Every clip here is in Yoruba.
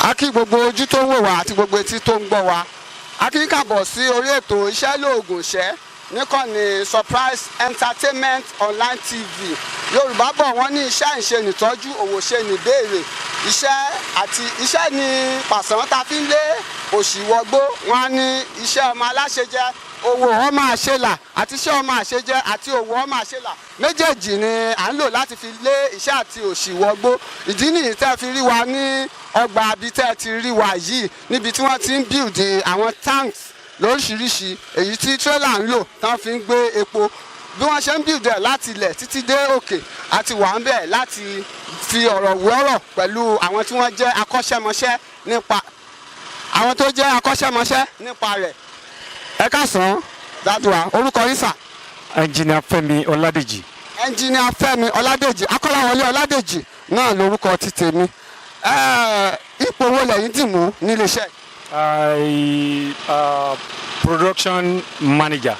A kí gbogbo ojú tó ń wò wá àti gbogbo etí tó ń gbọ́ wa. A kí kàbọ̀ sí orí ètò Iṣẹ́ Lóògùn Ìṣẹ́ níkànnì Surprise Entertainment Online TV. Yorùbá bọ̀, wọ́n ní iṣẹ́ ìṣe nìtọ́jú, òwò ṣe nìbéèrè. Iṣẹ́ àti iṣẹ́ ni pàṣán ta fi ń lé òṣì wọgbó. Wọ́n á ní iṣẹ́ ọmọ aláṣẹ jẹ́, òwò ọmọ àṣelà, àti iṣẹ́ ọmọ àṣejẹ àti òwò ọmọ àṣelà, méjèèjì ni à ń lò láti fi lé iṣẹ́ àti òṣì wọgbó. Ìdí nìyí tẹ́ fi rí wa ní ọgbà àbí tẹ́ ti rí wa yìí, níbi tí wọ́n ti ń build àwọn tanks lóríṣiríṣi, èyí tí trailer ń lò tán fi ń gbé epo. Bí wọ́n ṣe ń build ẹ̀ láti ilẹ̀ títí dé òkè, àti wà ń bẹ̀ láti fi ọ̀rọ̀ wọ́rọ̀ pẹ̀lú àwọn tí wọ́n jẹ́ akọ́ṣẹ́mọṣẹ́ nípa, àwọn tó jẹ́ akọ́ṣẹ́mọṣẹ́ nípa rẹ̀. Ẹ káàsán, daddy wa. Orúkọ yín, sir? Engineer Fẹ́mi Ọládèjì. Engineer Fẹ́mi Ọládèjì. Akọ́láwọlé Ọládèjì náà lórúkọ ti tèmi. Ipò wo lẹ́yìn dì mú níléeṣẹ́? I production manager.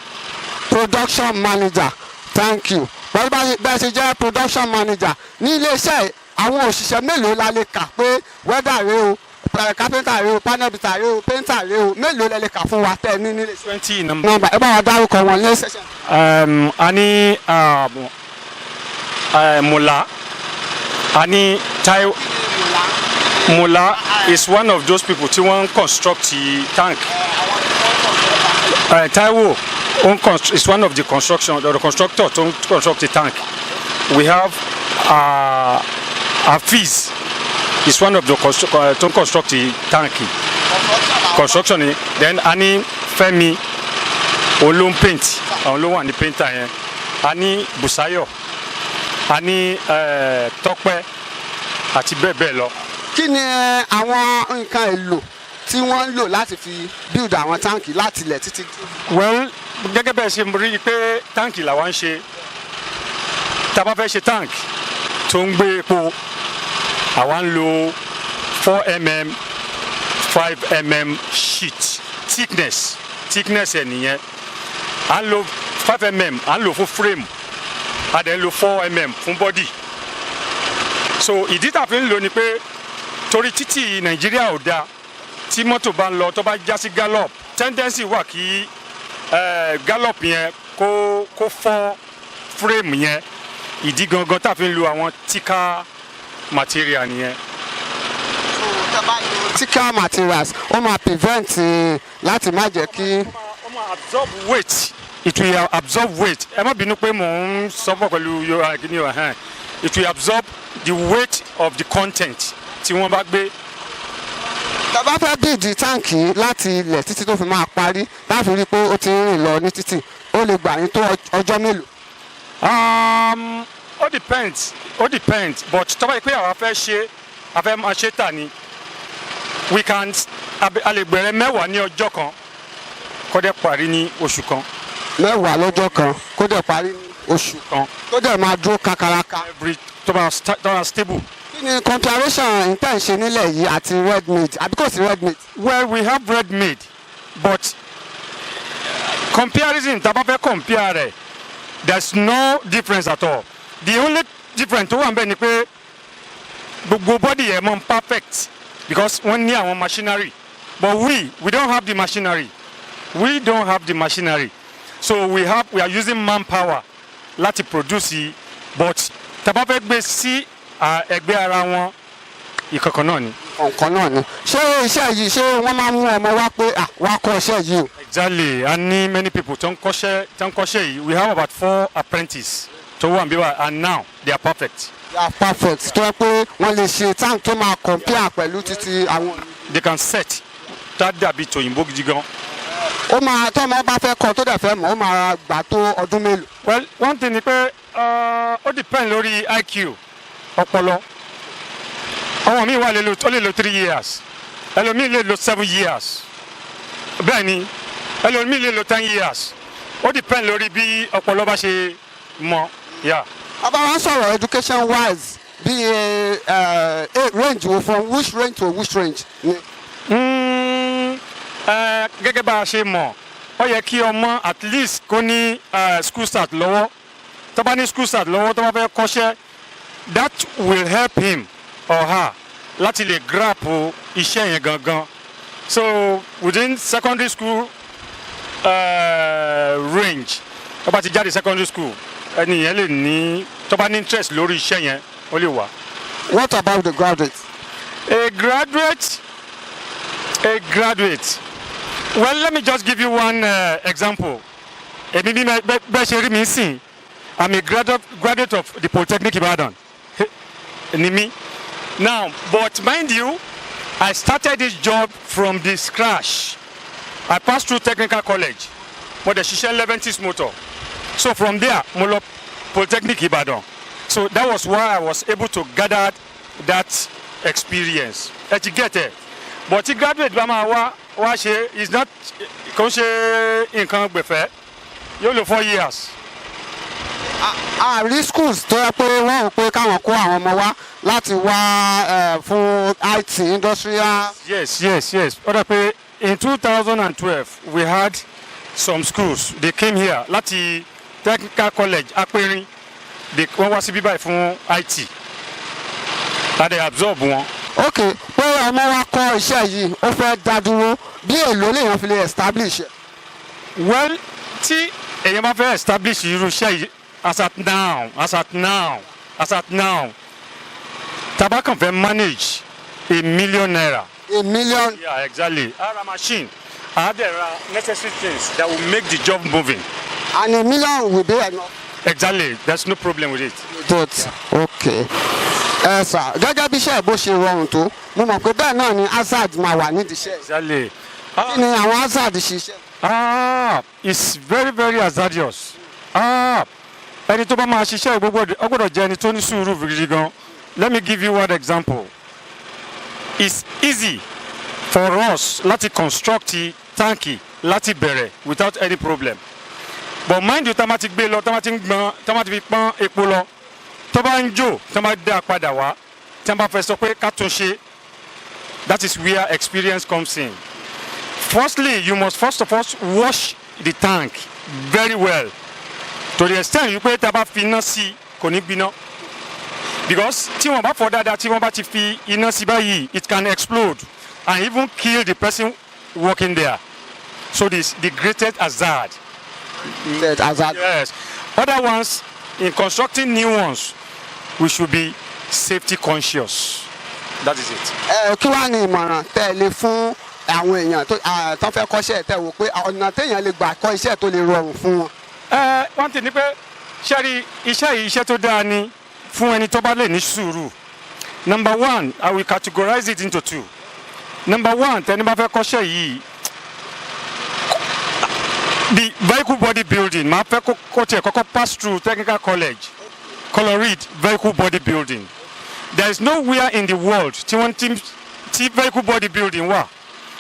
Production manager, thank you. Pẹ̀lú bẹ́ẹ̀ ṣe jẹ́ production manager ní iléeṣẹ́, àwọn òṣìṣẹ́ mélòó la lè kà pé welder rẹ o, carpenter rẹ o, panel beater rẹ o, painter rẹ o? Mélòó lẹ lè kà fún wa tẹ́ ẹ ní níléeṣẹ́? 20 number. Nọ́mbà, ẹ bá wa dárúkọ wọn ní ṣẹ̀ṣẹ̀. A ní Mula, a ní Tai. Mula is one of those people tí wọ́n ń construct the tank. Taiwo is one of the construction, the constructor tó ń construct the tank. We have Hafiz is one of the tó ń construct the tank, construction ni. Then a ní Fẹ́mi, òun ló ń paint, àwọn ló wà ní painter yẹn. A ní Busayo, a ní Tọ́pẹ́ àti bẹ́ẹ̀ bẹ́ẹ̀ lọ. Kí ni àwọn nǹkan èlò tí wọ́n ń lò láti fi build àwọn táǹkì láti ilẹ̀ títí? Well, gẹ́gẹ́ bẹ́ẹ̀ ṣe rí i pé táǹkì làwa ń ṣe. Tá a bá fẹ́ ṣe táǹkì tó ń gbé epo, àwa ń lo 4 mm, 5 mm sheet. Thickness ẹ̀ nìyẹn. À ń lo 5 mm, à ń lò fún frame, a dẹ̀ ń lo 4 mm fún body. So ìdí tá a fi ń lò ni pé torí títì Nàìjíríà ò dáa. Tí mọ́tò bá ń lọ, tó bá já sí gallop, tendency wà kí gallop yẹn kó fọ́ frame yẹn. Ìdí gangan tá a fi ń lo àwọn thicker material nìyẹn. Thicker materials, ó máa prevent láti má jẹ́ kí. Ó máa absorb weight, it will absorb weight. Ẹ má bínú pé mò ń sọ pọ̀ pẹ̀lú yorùbá kìíní o ẹ̀hẹ́n. It will absorb the weight of the content tí wọ́n bá gbé. Tá a bá fẹ́ build táǹkì láti ilẹ̀ títí tó fi máa parí, láti rí i pé ó ti ń rìn lọ ní títì, ó lè gbà yín tó ọjọ́ mélòó? Ó depends, but tó bá yẹ pé àwa fẹ́ ṣe, a fẹ́ máa ṣe tà ni, we can, a lè gbẹ̀rẹ̀ 10 ní ọjọ́ kan, kó dẹ̀ parí ní oṣù kan. 10 lọ́jọ́ kan, kó dẹ̀ parí ní oṣù kan. Tó dẹ̀ máa dúró kakaraka. Every tó bá stable. Kí ni comparison nǹkan ṣe nílẹ̀ yìí àti ready made, àbí kò sí ready made? Well, we have ready made, but comparison, tá a bá fẹ́ compare rẹ̀, there's no difference at all. The only difference tó wà níbẹ̀ ni pé gbogbo body yẹn mọ̀ perfect because wọ́n ní àwọn machinery, but we don't have the machinery. We don't have the machinery, so we are using manpower láti produce yìí. But tá a bá fẹ́ gbé sí ẹgbẹ́ ara wọn, ìkankan náà ni. Ọ̀kan náà ni. Ṣé iṣẹ́ yìí, ṣé wọ́n máa ń mú ọmọ wá pé, à wá kọ́ iṣẹ́ yìí o? Exactly. A ní many people tó ń kọ́ṣẹ́ yìí. We have about four apprentices tó wà níbí wa, and now they are perfect. They are perfect, tó yẹ pé wọ́n lè ṣe tank tó máa compare pẹ̀lú títí àwọn. They can set tá dàbí tòyìnbó gidi gan. Ó máa, tọ́mọ bá fẹ́ kọ́, tó dẹ̀ fẹ́ mọ̀, ó máa gbà tó ọdún mélòó? Well, one thing ni pé ó depend lórí IQ, ọpọlọ. Ọmọ mi wà lè lo, ó lè lo 3 years, ẹlòmíì lè lo 7 years, bẹ́ẹ̀ ni ẹlòmíì lè lo 10 years. Ó depend lórí bí ọpọlọ bá ṣe mọ, yeah. Bàbá wa ń sọ̀rọ̀ education wise, bí range wo, from which range to which range ni? Gẹ́gẹ́ bá a ṣe mọ̀, ó yẹ kí ọmọ at least kó ní school cert lọ́wọ́. Tó bá ní school cert lọ́wọ́, tó bá fẹ́ kọ́ṣẹ́, that will help him or her. Láti lè grab iṣẹ́ yẹn gangan. So within secondary school range, tó bá ti jáde secondary school, ẹni yẹn lè ní, tó bá ní interest lórí iṣẹ́ yẹn, ó lè wá. What about the graduates? A graduate. Well, let me just give you one example. Èmi bí bẹ́ẹ̀ ṣe rí mi sìn, I'm a graduate of the Polytechnic Ibadan. Ni mí. Now, but mind you, I started this job from the scratch. I passed through technical college. Mo dẹ̀ ṣiṣẹ́ Leventis Motor. So from there, mo lọ Polytechnic Ibadan. So that was why I was able to gather that experience. Ẹ ti get it. But tí graduate bá máa wá wá ṣe, is not, kò ń ṣe nǹkan gbẹ̀fẹ́. Yóò lò 4 years. Àrí schools tó yẹ pé wọ́n rò pé káwọn kó àwọn ọmọ wá láti wá fún IT industrial. Yes. Ó dà pé in 2012 we had some schools, they came here láti Technical College Apẹ̀rin. They wọ́n wá síbí báyìí fún IT. And they absorb wọn. Ok, pé ọmọ wa kọ́ iṣẹ́ yìí, ó fẹ́ dá dúró, bí èlò lèèyàn fi lè establish ẹ̀? Well, tí èèyàn bá fẹ́ establish irú iṣẹ́ yìí, as at now, tá a bá kàn fẹ́ manage, ₦1 million. A million? Yeah, exactly. A ra machine, a dẹ̀ ra necessary things that will make the job moving. And a million will be enough? Exactly, there's no problem with it. But ok, ẹ sà, gẹ́gẹ́ bí iṣẹ́ bó ṣe rọrùn tó, mo mọ̀ pé bẹ́ẹ̀ náà ni hazard máa wà nídìí iṣẹ́ yìí. Exactly. Kí ni àwọn hazard ṣiṣẹ́? Ah, it's very very hazardous. Ah, ẹni tó bá máa ṣiṣẹ́ gbogbo, ó gbọ́dọ̀ jẹ́ ẹni tó ní sùúrù gidi gan. Let me give you one example. It's easy for us láti construct táǹkì láti bẹ̀rẹ̀ without any problem, but mind you, tá a máa ti gbé lọ, tá a máa ti ń gbọ́n, tá a máa ti fi pọ́n epo lọ, tó bá ń jò, tá a máa dá a padà wá, tí a bá fẹ́ sọ pé ká tún ṣe, that is where experience comes in. Firstly, you must first of all wash the tank very well, to the extent wípé tá a bá fi iná sí, kò ní gbiná, because tí wọ́n bá fọ dáadáa, tí wọ́n bá ti fi iná sí báyìí, it can explode and even kill the person working there. So this the greatest hazard. Hazard. Yes. Other ones, in constructing new ones, we should be safety conscious. That is it. Ẹ kí wàá ní ìmọ̀ràn tẹ́ ẹ lè fún àwọn èèyàn tó fẹ́ kọ́ṣẹ́, tẹ́ wò pé ọ̀nà téèyàn lè gbà kọ́ iṣẹ́ tó lè rọrùn fún wọn? Ẹ wọ́n ti ní pé ṣẹ́rí iṣẹ́ yìí, iṣẹ́ tó dáa ni fún ẹni tó bá lè ní sùúrù. Number one, I will categorize it into two. Number one, tẹni bá fẹ́ kọ́ṣẹ́ yìí, the vehicle body building, máa fẹ́ kó tiẹ̀ kọ́kọ́ pass through technical college, colored vehicle body building. There is nowhere in the world tí wọ́n ti tí vehicle body building wà.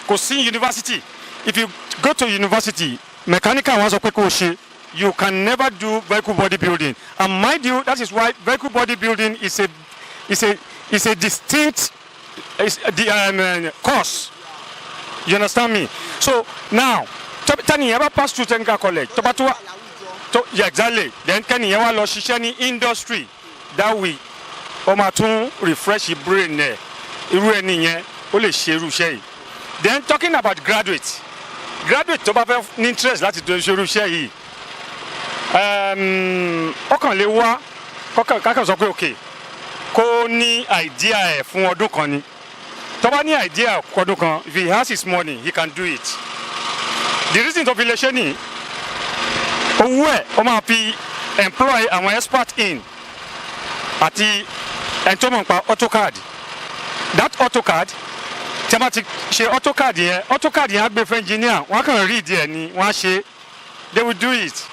Kò sí university. If you go to university, mechanical wọn sọ pé kó o ṣe, you can never do vehicle body building. And mind you, that is why vehicle body building is a distinct is the course. You understand me? So now, tẹ́nìyẹn bá pass through technical college, tó bá tó wá tó, yeah, exactly, then kẹ́nìyẹn wá lọ ṣiṣẹ́ ní industry, that way ó máa tún refresh brain ẹ̀. Irú ẹni yẹn, ó lè ṣe irú iṣẹ́ yìí. Then talking about graduate, graduate tó bá fẹ́ ní interest láti tó ṣe irú iṣẹ́ yìí, ó kàn lè wá kọ́kàn kákan sọ pé ok, kó ní idea ẹ̀ fún ọdún kan ni. Tó bá ní idea ọdún kan, if he has his money, he can do it. The reason tó fi lè ṣe ni owó ẹ̀, ó máa fi employ àwọn expert in àti ẹni tó mọ̀ nípa AutoCAD. That AutoCAD, tí a bá ti ṣe AutoCAD yẹn, AutoCAD yẹn á gbé fún engineer, wọ́n á kàn read ẹ̀ ni, wọ́n á ṣe, they will do it.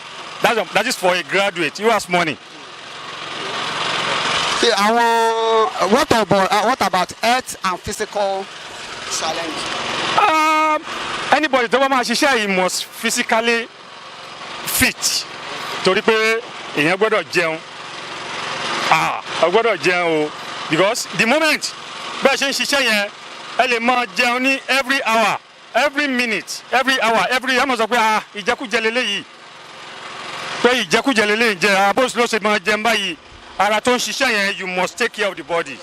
That is for a graduate who has money. Ṣe àwọn what about health and physical challenge? Anybody tó bá máa ṣiṣẹ́ yìí must physically fit, torí pé èèyàn gbọ́dọ̀ jẹun. Ah, ọ gbọ́dọ̀ jẹun o, because the moment bẹ́ẹ̀ ṣe ń ṣiṣẹ́ yẹn, ẹ lè máa jẹun ní every hour, every minute, every hour, every, ẹ máa sọ pé, "Ah, ìjẹkújẹ leléyìí," pé ìjẹkújẹ leléyìí jẹ. Ah, bó ló ṣe máa jẹun báyìí? Ara tó ń ṣiṣẹ́ yẹn, you must take care of the body.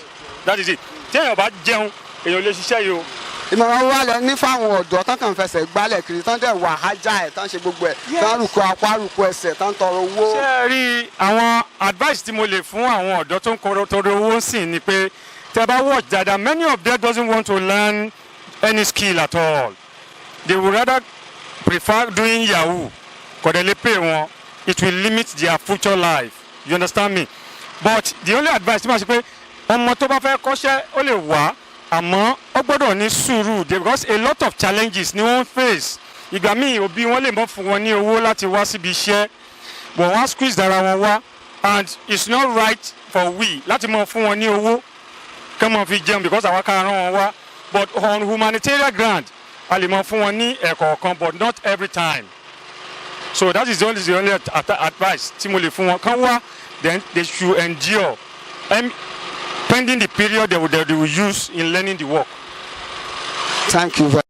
That is it. Tí èèyàn bá jẹun, èèyàn lè ṣiṣẹ́ yìí o. Ìmọ̀ràn wa lẹ ní fáwọn ọ̀dọ́ tán kàn fẹsẹ̀ gbálẹ̀ kiri, tán dẹ̀ wà ájá ẹ̀, tán ṣe gbogbo ẹ̀, tán rúkọ apá, rúkọ ẹsẹ̀, tán tọrọ owó? Ṣé ẹ rí, àwọn advice tí mo lè fún àwọn ọ̀dọ́ tó ń kọrọ tọrọ owó sìn ni pé, tẹ́ bá watch dáadáa, many of them doesn't want to learn any skill at all. They would rather prefer doing yahoo. Kò dẹ̀ lè pay wọn. It will limit their future life, you understand me? But the only advice tí ma ṣe pé, ọmọ tó bá fẹ́ kọ́ṣẹ́, ó lè wá, àmọ́ ó gbọ́dọ̀ ní sùúrù because a lot of challenges ni wọ́n ń face. Ìgbà míì, òbí wọn lè mọ́ fún wọn ní owó láti wá síbi iṣẹ́, but wọ́n á squeeze dára wọn wá, and it's not right for we láti mọ fún wọn ní owó kí wọ́n fi jẹun because àwa ká rán wọn wá. But on humanitarian ground, a lè mọ fún wọn ní ẹ̀kọ̀ọ̀kan, but not every time. So that is the only advice tí mo lè fún wọn. Kán wá, then they should endure pending the period they will use in learning the work. Thank you very